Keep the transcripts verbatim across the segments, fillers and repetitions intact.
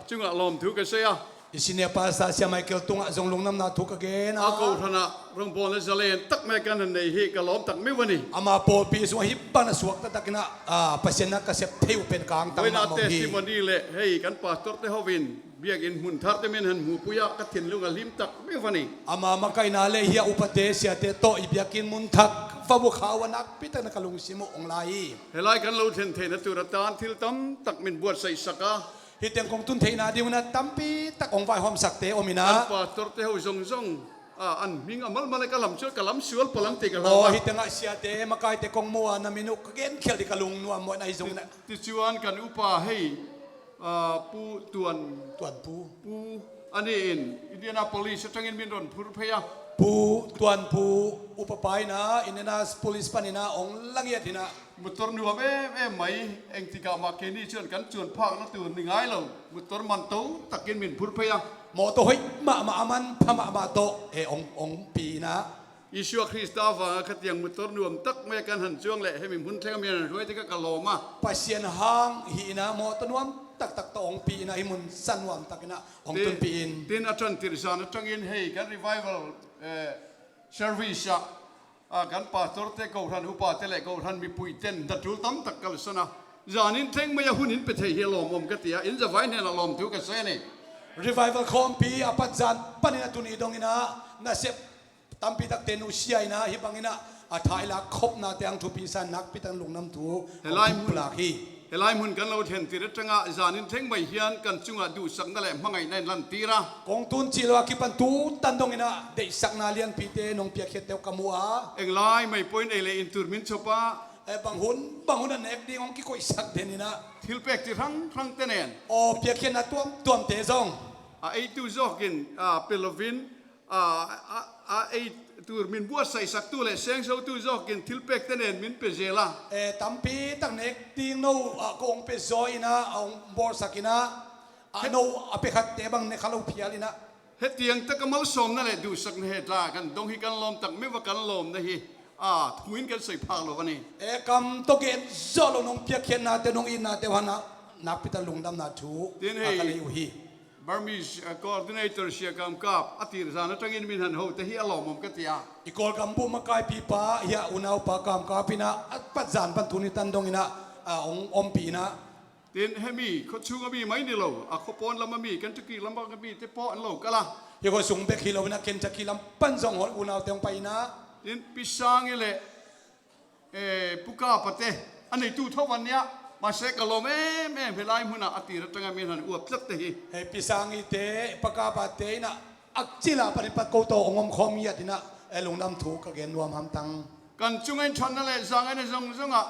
cungah lawmthu ka sei a. I senior pastor Sia Michael tungah zong lungdamna thu ka gen a. A kohhranah rongbawlna zalen tak mai kan han nei hi, ka lawm tak meuh a ni. Ama pawlpi sungah hih bang a suak taktakin ah, ah, Pasian na ka sep thei uh pen ka angtang mahmah uh hi. Testimony le hei kan pastor te ho in biakinn hmun thar te min han hmupui ah ka thinlung a lim tak meuh a ni. Ama makaihna le hih a upate siate tawh i biakinn mun thak va bukhau a nakpi tak na ka lungsim uh ong lai hi. Hih lai kan lo thlen theihna tur a tan thil tam tak min buatsaihsak a. Hih teng kong tun theihna ding un ah tampi tak ong vaihawmsakte om in ah. Kan pastor te ho zong zong, a, an hming a malmal e, ka lam sual, ka lam sual palang te ka lau a. Aw, hih tengah siate makaite kong mu a, na min uh ka gen khial ding ka lungnuam mawh na hi zong in ah. Ti, ti cuan kan upa hei, a, Pu Tuan, Tuan Pu, Pu a ni in Indianapolis atangin min ron phur phei a. Pu Tuan Pu upa pa in ah Indianapolis panin ah ong la ngiat hi in ah. Motor nuam em em mai, engtikah mah kei ni cuan kan cuan phakna tur ni ngai lo. Motor man to takin min phur phei a. Mawtaw hoih mahmah a manpha mahmah tawh he ong, ong pi in ah. Isua Krista vanga khatiang motor nuam tak mai a kan han cuang leh hemi hmun thleng a min han hruai te ka, ka lawm a. Pasian hang hi in ah mawtaw nuam taktak tawh ong pi in ah hih mun san nuam tak in ah ong tunpih in. Tin a ṭantir zan atangin hei kan revival, eh, service ah, a, kan pastor te, kohhran upa te le kohhran mipui ten na tul tam tak kalsan a, zanin thleng mai a hun in pe thei hi a lawm om ka ti a, in zavai hnenah lawmthu ka sei a ni. Revival khawmpi a pat zan panin a tuni dong in ah nasep tampi takte nusia in ah hih bang in ah a thailak khopnate ang thupi sa nakpi tak lungdamthu hong pulak hi. Hih lai mun kan lo thlentir atangah zanin thleng mai hian kan cungah duhsakna leh hmangaihna in lantir a. Kong tun cih lo a kipan tu tan dong in ah deihsakna lianpite nong piakkhiat te uh ka mu a. Eng lai mai pawhin ei leh in tur min chawp a. Eh, bang hun bang hun a nek ding hong kikoihsak den in ah. Thilpek chi hrang hrang te nen. Aw, piakkhiatna tuamtuamte zong. A eitu zawkin, a, pe lovin, a, a, a ei tur min buatsaihsaktu leh sengsotu zawkin thilpek te nen min pe zel a. Eh, tampi tak nek ding no, a, kong pe zaw in ah, a hong bawlsak in ah, a, no a pe khatte bang ne kha lo phial in ah. Hetiang taka malsawmna leh duhsakna he tla kan dong hi, kan lawm tak meuh a, kan lawmna hi, a, thu in kan sawi phak lo a ni. Eh, kam tawh gen zawh lo nong piakkhiatnate, nong itnate uh han ah nakpi tak lungdamna thu, tin, a, hei ka nei uh hi. Burmese, uh, coordinator Sia Kam Kap a tir zan atangin min han ho te hi a lawmawm ka ti a. I Kawlgam buh makaipipa hi a, unaupa Kam Kap in ah a pat zan pan tuni tan dong in ah, a, hong ompih in ah. Tin, hemi khuachung a mi mai ni lo, a khuapawn lam a mi, Kentucky lam a mi te pawh an lo kal a. Hi khuasung bek hi lo in ah Kentucky lam pan zong hawi unaute hong pai in ah. Tin, Pi Sang i leh, eh, Pu Kapa te a neitu tho an nia, mahse ka lawm em em, hih lai hmunah a tir atanga min han uap tlat te hi. Hei Pi Sang i te, Pa Kapa te in ah a cil a panin pat ko tawh hong omkhawm ngiat in ah, eh, lungdam thu ka gen nuam hamtang. Kan chunga in ṭhatna leh zangaina zong zongah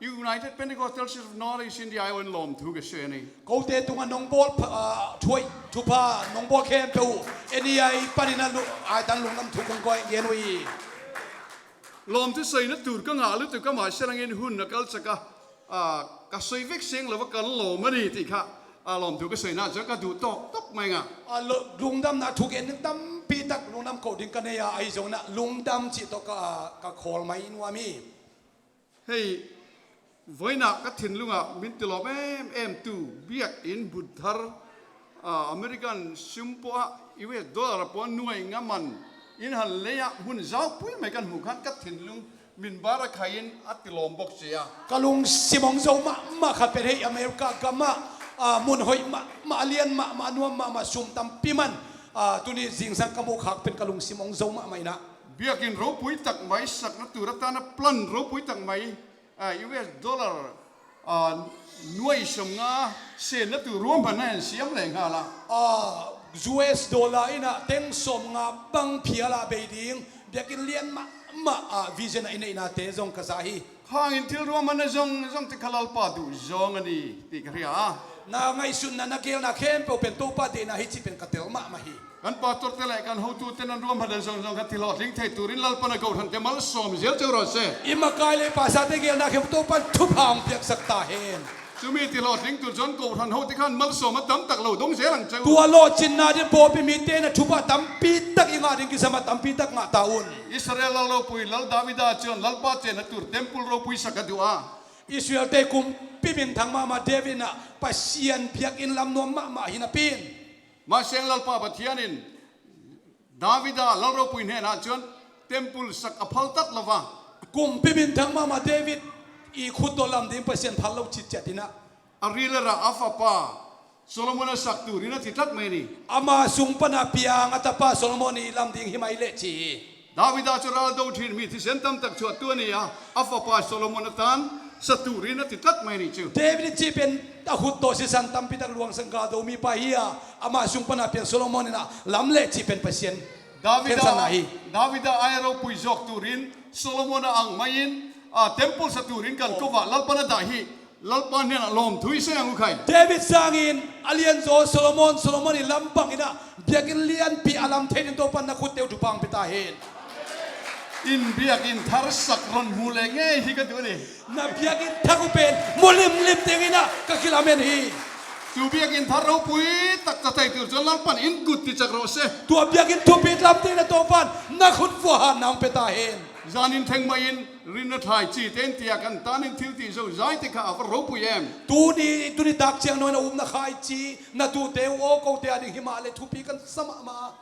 United Pentecostal Church of North East India aiawhin lawmthu ka sawi a ni. Kote tungah nong bawl pha, ah, thuai, thupha nong bawl khempeuh uh N E I panin a lu-, aitan lungdam thu kong kawih gen uh hi. Lawmthu sawina tur ka ngah lutuk a, mahse langin hun a kal chak a, ah, ka sawi vek seng lo va kan lawm a ni tih kha, ah, lawmthu ka sawina chuan ka duh tawk tawk mai nga. Ah, lo-, lungdamna thu gen ding tampi tak lungdam koh ding ka nei a, ahi zongin ah lungdam cih tawh ka, ah, ka khawl mai nuam hi. Hei, vawiinah ka thinlungah min tilawm em em tu biak in but thar, a, American sum pawha U S dollar pawha nuai nga man in han lei a hmun zaupui mai kan hmuh khan ka thinlung min bar a khai in a tilawm bawk sia. Ka lungsim hong zo mahmah khat pen hei America gamah, a, mun hoih mahmah, a lian mahmah, a nuam mahmah, sum tampi man, a, tuni zingsang ka hmuh khak pen ka lungsim hong zo mahmah inah. Biakinn ropui tak mai sakna tur atana plan ropui tak mai, a, U S dollar, a, nuai sawmnga senna tur ruahmanna hen siam leh nghal a. A, U S dollar inah teng sawmnga bang phial a bei ding biakinn lian mahmah, a, vision a i neihnate zong ka za hi. Khangin thil ruahmanna zong zong te kha Lalpa duh zawng a ni tih ka hria a. Na ngaihsutna, na geelna khempeuh pen Topa deihna hi cih pen ka tel mahmah hi. Kan pastor te leh kan hotu te nan ruahmanna zong zong kha tilawhtling thei turin Lalpan a kohhran te malsawm zel cheu rawh se. I makai leh pastor te geelna khempeuh Topan thupha hong piaksak ta hen. Chumi tilawhtling tur chuan kohhran hote khan malsawm a tam tak lo dawng zel ang cheu. Tua lawhcinna ding pawlpi mite na thupha tampi tak i ngah ding kisam a tampi tak ngah ta un. Israel lal ropui Lal Davida chuan Lalpa chenna tur temple ropui sak a duh a. Israel te kumpi kumpi minthang mahmah David in ah Pasian biakinn lam nuam mahmah hi napi in, Mah seng Lalpa Pathian in David a lal ropui hnenah cun temple sak a phal tat lo va. Kumpi minthang mahmah David i khut tawh lam ding Pasian phal lo citciat in ah, a ri le rah a fapa Solomon a sak turin a ti tlat mai ni. Ama sung pana piang a tapa Solomon i lam ding hi mai leh ci hi. David a cu ral do ṭhin mi thisen tamtak cuahtu a ni a, a fapa Solomon a tan sa turin a ti tlat mai ni cu. David cih pen a khut tawh sisan tampi tak luangsan gal do mi pa hi a, ama sung pana piang Solomon in ah lam leh cih pen Pasian David a, khensatna hi. David a ai ropui zawk turin Solomon a ang mai in, a, temple sa turin kan ko ah Lalpan a dah hi. Lalpa hnenah lawmthu i seng uh khai. David sangin a lianzaw Solomon, Solomon i lam bangin ah biakinn lianpi a lam thei ding Topan na khutte uh thupha hong pia ta hen. In biakinn thar sak ron hmu leh ngei hi ka duh ni. Na biakinn thak uh pen mu limlim dingin ah ka kilamen hi. Tua biakinn thar ropui taktak thei tur cun Lalpan in gutti cak rawh se. Tua biakinn thupi lam dingin ah Topan na khut vuah hatna hong pia ta hen. Zanin theng mah in rin na thlai ci tein tia kan tan in thil ti zozai te kha a va ropui em? Tuni, tuni tak ciang nawi na upna khai ci na tuhte uh aw kote a ding hi mah le thupi kan sa mahmah.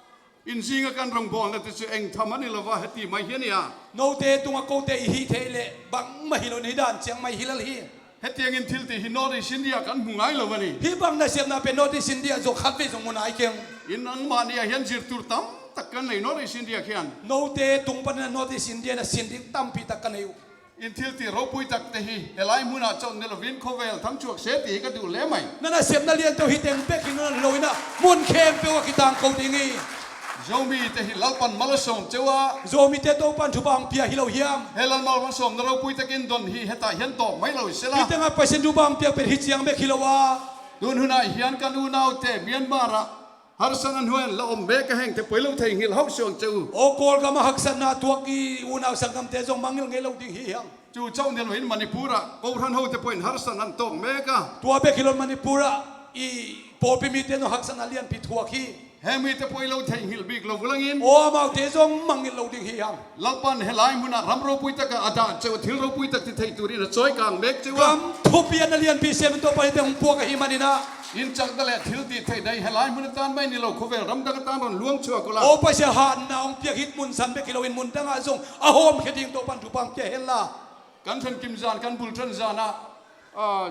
In zinga kan rong bawl na ti cu eng tham a ni lo va heti mai hi a ni a. Note tungah kote i hi thei leh bangmah hi lo na hi dan ciang mai hi lal hi. Hetiangin thil ti hi North East India kan hmu ngai lo a ni. Hih bang nasepna pen North East India zong khat vei zong mu nai keng. In nangmah nih a hian zirtur tam tak kan nei North East India khian. Note tung panin a North East India na sin ding tampi tak ka nei uh. In thil ti ropui takte hi he lai hmunah cawh ne lovin khuavel thang chuak se ti hi ka duh le mai. Na nasepna lian teuh hi teng bek hi ngan lo in ah mun khempeuh a kitang ko ding hi. Zomi te hi Lalpan mal a sawm ceu a. Zomi te Topan thupha hong pia hi lo hiam? He Lal mal a sawm na ropui takin don hi hetah hian tawk mai lo sela. Hih tengah Pasian thupha hong piak pen hi ciang bek hi lo a. Tun hunah hian kan unaute Myanmar ah harsan an huan la om bek a hengte poi lo thei nghil hauh suang ceu. Aw Kawlgam a haksatna tuak i unau sanggamte zong mangngilh ngei lo ding hi hiam? Cu cauh ni loin Manipur ah kohhran hote pawhin harsan an tawk mek a. Tua bek hi lo Manipur ah i pawlpi mite zong haksatna lianpi thuak hi. He mite poi lo thei nghil bik lo vulangin. Aw amaute zong mangngilh lo ding hi hiam? Lalpan he lai hmunah ram ropui takah a dah ceu a thil ropui tak ti thei turin a cawi kang mek ceu a. Gam thupi an a lianpi sem in Topa hite hong puak ahi maninah. In cakdah le thil ti thei dai he lai hmun a tan mai ni lo khuavel ram dang a tan ron luang chuak ula. Aw Pasian hatna hong piak hit mun san bek hi loin mun dangah zong a hawmkhia ding Topan thupha hong pia henla. Kan thenkim zan kan bulṭan zanah, a,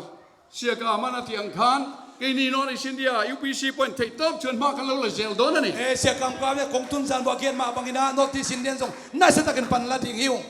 Siaka man a tiang khan keini North East India U P C point theih tawp chuan hma kan lo la zel dawn a ni. E, Siakam kau le kong tun zan bua gen mah bangin a North East India zong nasa takin pan la ding hi ung.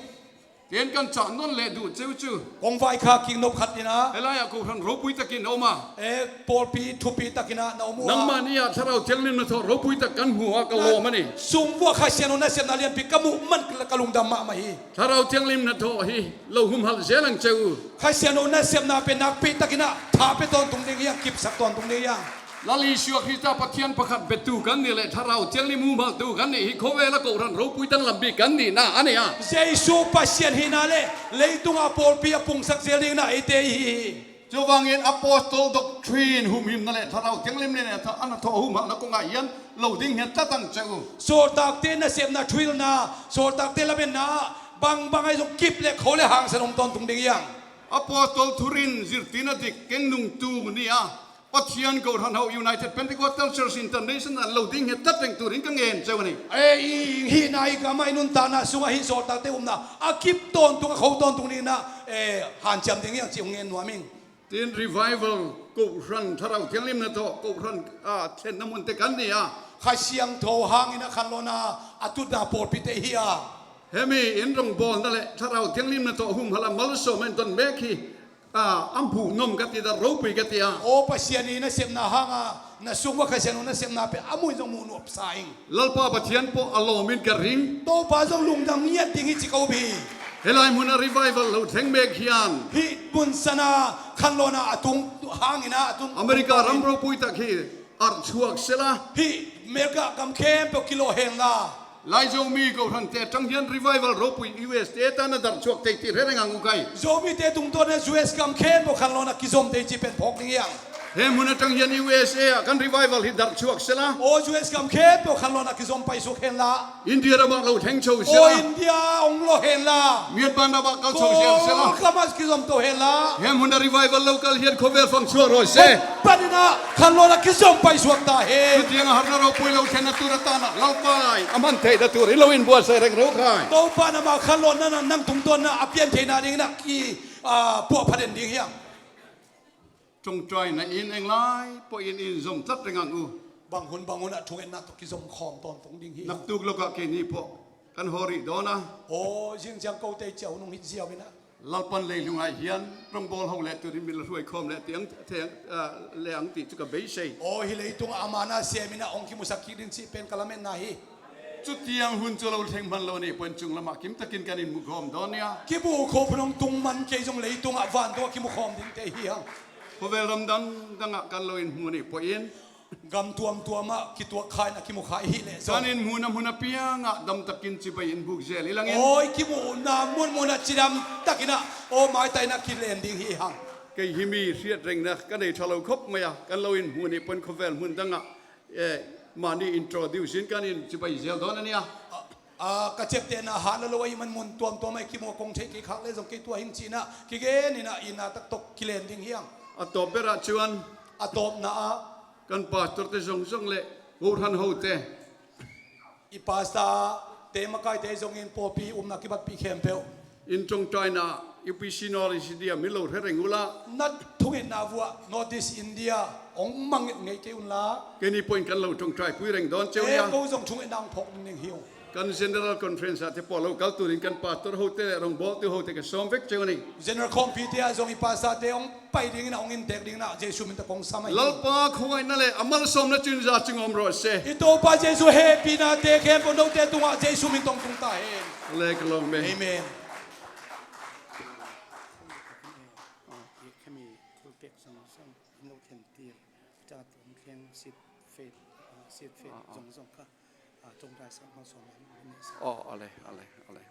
Ken kan chah nawn leh duh ceu chu. Kong vai kha kik nop khat in a. Helai ah kohhran ropui takin a um a. E, pawlpi thupi takin a na um uh a. Nangmah ni ah Thlarau Thianghlim na thawh ropui tak kan hmu a ka lawm a ni. Sung vua Kha Siangtho nasepna lianpi ka muh man ka lungdam mahmah hi. Thlarau Thianghlim na thawh hi lo humhalh zel ang ceu. Kha Siangtho nasepna pe nakpi takin a tha pe tawntung ding hi ang, kipsak tawntung ding hi ang. Lal Isua Krista Pathian pakhat betu kan nih leh Thlarau Thianghlim humhalhtu kan nih hi khuavela kohhran ropui danglam bik kan nihna a ni a. Jesu Pasian hihna le leitungah pawlpi a pungsak zel dingna eite i hi hi. Chuvangin apostol doctrine humhimna le Thlarau Thianghlim le a na thawh humhalhna kongah hian lo ding hian tlatang ceu. Sawltakte nasepna thuhilhna, sawltakte lametna bangbang ahi zong kip le kho le hangsan om tawntung ding hi ang. Apostol thurin zirtirna dik keng nungtu ni a Pathian kohhran ho United Pentecostal Church International lo ding he tat reng turin ka ngen ceu a ni. E, i hihna i gama i nuntakna sungah hih sawltakte umna a kip tawntung a kho tawntung dingin a, e, hanciam ding hi ang cih hong ngen nuam ing. Tin revival kohhran Thlarau Thianghlim na thawh kohhran, a, thlenna munte kan ni a. Kha Siangtho hangin a khanlawhna a tutna pawlpite hi a. Hemi in rongbawlna le Thlarau Thianghlim na thawh humhalh a malsawm a inton mek hi. A, a hmuh nawm ka ti dah ropui ka ti a. Aw Pasian i nasepna hanga na sung ua Kha Siangtho nasepna pe a mui zong muh nuam sa ing. Lalpa Pathian pawh a lawmin ka ring. Topa zong lungdam ngiat ding hi ci ko bi. Helai hmuna revival lo thleng mek hian. Hih mun sana khanlawhna a tung hangina a tung. America ram ropui tak hi arh chhuak sela. Hih America gam khempeuh kilawh henla. Lai Zomi kohhrante aṭang hian revival ropui U S te tan a darh chhuak thei tih hre reng ang u kai. Zomite tungtawn hian U S gam khempeuh khanlawhna kizom thei cih pen phawk ding hi ang. He mun a tang hian U S A ah kan revival hi darh chuak sela. Aw U S gam khempeuh khanlawhna kizom paisuak henla. India ramah lo thengcho sela. Aw India hong lo henla. Myanmar ramah kalcho siam sela. Kol kamah kizom to henla. He mun a revival lo kal hian khawvel fang chuak rawi se. Panin ah khanlawhna kizom paisuak ta hen. Chutiang a harna ropui lo thlenna tur a tan ah Lalpa in a man theihna tur in lo inbuatsaih reng ro khai. Topa in amah khanlawhna nang tungtawn ah a pian theihna dingin ah ki, ah, puahphat en ding hiam. Ṭawngṭaina in eng lai pawhin in zom tlat reng ang u. Bang hun bang hun ah thungetna tawh kizom khawm tawntung ding hi. Naktuk lawkah keini pawh kan haw rih dawn a. Aw zingziang kote ciah hun hong hih ziau in ah. Lalpan leilungah hian rawngbawl ho leh turin min la hruai khawm leh tiang theng, ah, leh ang tih chu ka beisei. Aw hi leitungah a mana siamin ah hong kimusak kik ding cih pen ka lametna hi. Chutiang hun chu lo thleng hman lo a nih pawhin chung lamah kim takin kan inmu khawm dawn nia. Kimu khawm hun hong tung man kei zong leitungah vantungah kimu khawm dingte hi hang. Khawvel ram dang dangah kan lo inhmu a nih pawhin. Gam tuamtuamah kituak kha in a kimu kha i hih leh zong. Kan inhmuhna hmun apiangah dam takin chibai in buk zel i langin. Awi kimuhna munmunah cidam takinah aw maitai in a kilen ding hi hang. Kei hi mi hriat rengna ka nei ṭha lo khawp mai a, kan lo inhmuh a nih pawhin khawvel hmun dangah, eh, mahni introduce in kan in chibai zel dawn a nia. A, a, ka ciaptehna hat lo lo a i man mun tuamtuamah i kimuh a kong theih kei khak leh zong kei tua hing cinah kigen inah ina tak tawh kilen ding hi hang. A tawp berah chuan. A tawpna ah. Kan pastor te zawng zawng leh kohran ho te. I pastor te makaite zongin pawlpi umna kibatpih khempeuh. In ṭawngṭaina U P C North East India min lo hre reng ula. Na thungetna vuah North East India hong mangngilh ngei kei unla. Keini pawhin kan lo ṭawngṭaipui reng dawn che u nia. Ko zong thungetna hong phawk ning hi ung. Kan General Conference ah te pawh lo kal turin kan pastor ho te leh rawngbawltu ho te ka sawm vek che u a ni. General Khawmpi te ah zong i pastor te hong pai dingin a hong intek dingin ah Jesu min tawh kong sam ahi. Lalpa khawngaihna leh a malsawmna chin za chungah awm rawh se. I Topa Jesu hehpihna te khempeuh note tungah Jesu min tawh tung ta hen. Le ka lawm e. Amen. Khami thil pek zong zong in lo thlen tir. Cha tum thleng sit fet, ah, sit fet zong zong kha, ah, ṭawngṭai sak malsawm an ni sa. Aw, a le, a le, a le.